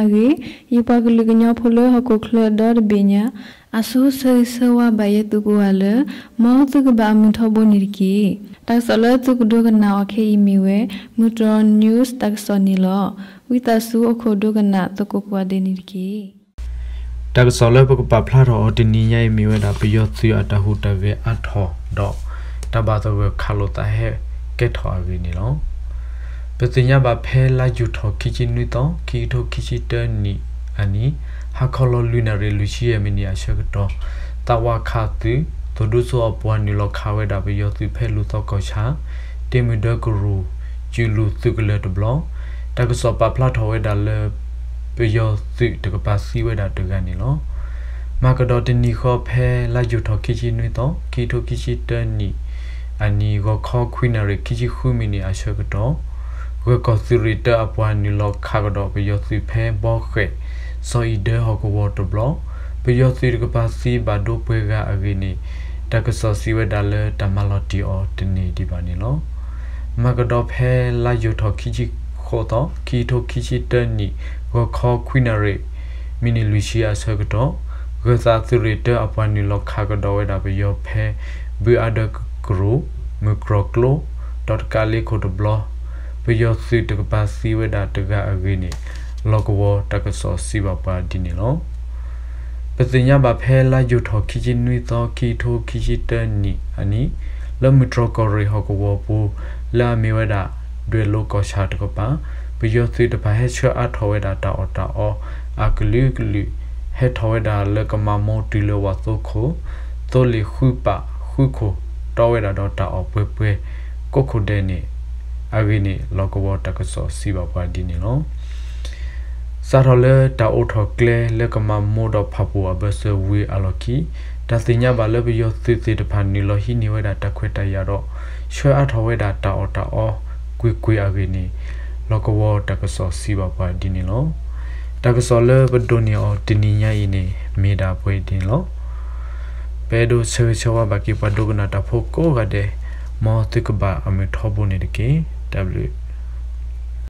တၢ်ကစီၣ်လၢပကဖးဖျါထီၣ်အီၤတနံၤညါအံၤန့ၣ်မ့ၢ်ဝဲဒၣ်လၢသုးက့ဃုအဂ့ၢ်, ယပှၤကလုာ်ကညီဖိလၢဟီၣ်ခိၣ်ချၢဒီတဘ့ၣ်ညါ အစိဆၢဂ့ၤဆၢဝါဘၣ်ယဲသုကိးဂၤလၢ မ်သုကဘၣ်အမုာ်ထီဘိန့ၣ်တက့ၢ်. တၢ်ကစီၣ်လၢသုကဒိကနၣ်အီၤခဲအံၤမ့ၢ်ဝဲ မုၢ်တြီၢ် news တၢ်ကစီၣ်န့ၣ်လီၤ. ဝံသးစူၤအိၣ်ခိးဒိကနၣ်သကိးကိးဂၤဒဲးန့ၣ်တက့ၢ်. တၢ်ကစီၣ်လၢပကပာ်ဖျါထီၣ်အီၤတနံၤညါအံၤမ့ၢ်ဝဲဒၣ် ပယီၤသုးအတၢ်ဟူးတၢ်ဂဲၤအါထီၣ်ဒီး တၢ်ဘၣ်သဂၢၢ်ခးလိာ်သးဟဲကဲထီၣ်အဂ့ၢ်န့ၣ်လီၤ. ပသ့ၣ်ညါဘၣ်ဖဲလါယူၤထီၣ်ခံဆံနွံသီ ခံကထိခံဆံတၢနံၣ်အနံၤ ဟါခီလီၤလွံၢ်နၣ်ရံၣ်လွံၢ်ဆံယဲၢ်မံးနံးအဆၢကတီၢ် သးဝးခးသုး သုးဒူစိအပှၤနုာ်လီၤခးဝဲဒၣ်ပယီၤသုးဖဲလူၤသီကီၢ်ဆၣ် တ့မုၢ်ဒၢကရူၢ် စုလူၤသုးကလၢၤတဘျီ တၢ်ကစီၣ်ပာ်ဖျါထီၣ်ဝဲဒၣ်လၢ ပယီၤသုးတကပၤသံဝဲဒၣ်တဂၤန့ၣ်လီၤ. မၤကဒီးတနံၤဃီဖဲလါယူၤထီၣ်ခံဆံနွံသီ ခံကထိခံဆံတၢနံၣ်အနံၤ ဂီၤခီခွံနၣ်ရံၣ်ခံဆံဃုမံးနံးအဆၢကတီၢ် ဂၢၢ်ကီၢ်သုးရ့ၣ်တၢအပှၤနုာ်လီၤခးကဒီးပယီၤသုးဖဲဘီဃဲး စီၤအံၤဒၢဟီၣ်ကဝီၤတဘျီ ပယီၤသုးတကပၤသံဘၣ်ဒိပှဲၤဂၤအဂ့ၢ်န့ၣ် တၢ်ကစီၣ်စံးဝဲဒၣ်လၢတၢ်မၤလီၤတံၢ်အီၤတန့ၢ်ဒံးဘၣ်န့ၣ်လီၤ. မၤကဒီးဖဲလါယူၤထီၣ်ခံဆံဃိးသီ ခံကထိခံဆံတၢနံၣ် ဂီၤခီခွံနၣ်ရံၣ် မံးနံးလွံၢ်ဆံအဆၢကတီၢ် ဂၢၢ်သးသုးရ့ၣ်တၢအပှၤနုာ်လီၤခးကဒီးဝဲဒၣ်ပယီၤဖဲ ဘုအါဒၢကရူၢ် မုၢ်ကြီၢ်ကျိ ဒီးတကးလ့ခိၣ်တဘျီ ပယီၤသုးတကပၤသံဝဲဒၣ်တဂၤအဂ့ၢ်န့ၣ် လီၢ်ကဝီၤတၢ်ကစီၣ်စံးဘၣ်ပှၤဒ်န့ၣ်လီၤ. ပသ့ၣ်ညါဘၣ်ဖဲလါယူၤထီၣ်ခံဆံနွံသီ ခံကထိခံဆံတၢနံၣ်အနံၤ လၢမုၢ်တြီၢ်ကီၢ်ရ့ၣ်ဟီၣ်ကဝီၤပူၤ လၢအမ့ၢ်ဝဲဒၣ် ဒွဲၣ်လိၤကီၢ်ဆၣ်တကပၤ ပယီၤသုးတဖၣ်ဟဲဆှၢအါထီၣ်ဝဲဒၣ်တၢ်အီၣ်တၢ်အီအကလုာ်ကလုာ် ဟဲထီၣ်ဝဲဒၣ်လၢကမၤမိၢ်တုၤလၢဝၣ်သိခိၣ် သိလ့ၣ်ဃုပာ်ဃုခိၣ် တီဝဲဒၣ်ဒီးတၢ်အီၣ်ပှဲၤပှဲၤ ကိးခိၣ်ဒဲးန့ၣ် အဂ့ၢ်န့ၣ် လီၢ်ကဝီၤတၢ်ကစီၣ်စံးဘၣ်ပှၤဒ်န့ၣ်လီၤ. စးထီၣ်လၢတၢ်အိးထီၣ်ကျဲလၢကမၤမိၢ်ဒီးဖၣ်ပူၣ်အဘၢၣ်စၢၤဝံၤအလီၢ်ခံ တၢ်သ့ၣ်ညါဘၣ်လၢပယီၤသုးသ့ၣ်တဖၣ်နုာ်လီၤဟံးန့ၢ်ဝဲဒၣ်တၢ်ခွဲးတၢ်ယာ်ဒီး ဆှၢအါထီၣ်ဝဲဒၣ်တၢ်အီၣ်တၢ်အီကွ့ၢ်ကွ့ၢ်အဂ့ၢ်န့ၣ် လီၢ်ကဝီၤတၢ်ကစီၣ်စံးဘၣ်ပှၤဒ်န့ၣ်လီၤ. တၢ်ကစီၣ်လၢပဒိးန့ၢ်အီၤတနံၤညါအံၤန့ၣ် မ့ၢ်ဒၣ်ပှဲၤဒ်န့ၣ်လီၤ. ပအဲၣ်ဒိးဆၢဂ့ၤဆၢဝါဘၣ်က့ၤပှၤဒိကနၣ်တၢ်ဖိကိးဂၤဒဲး မ်သုကဘၣ်အမုာ်ထီဘိန့ၣ်တက့ၢ်. တၢ်ဘျုး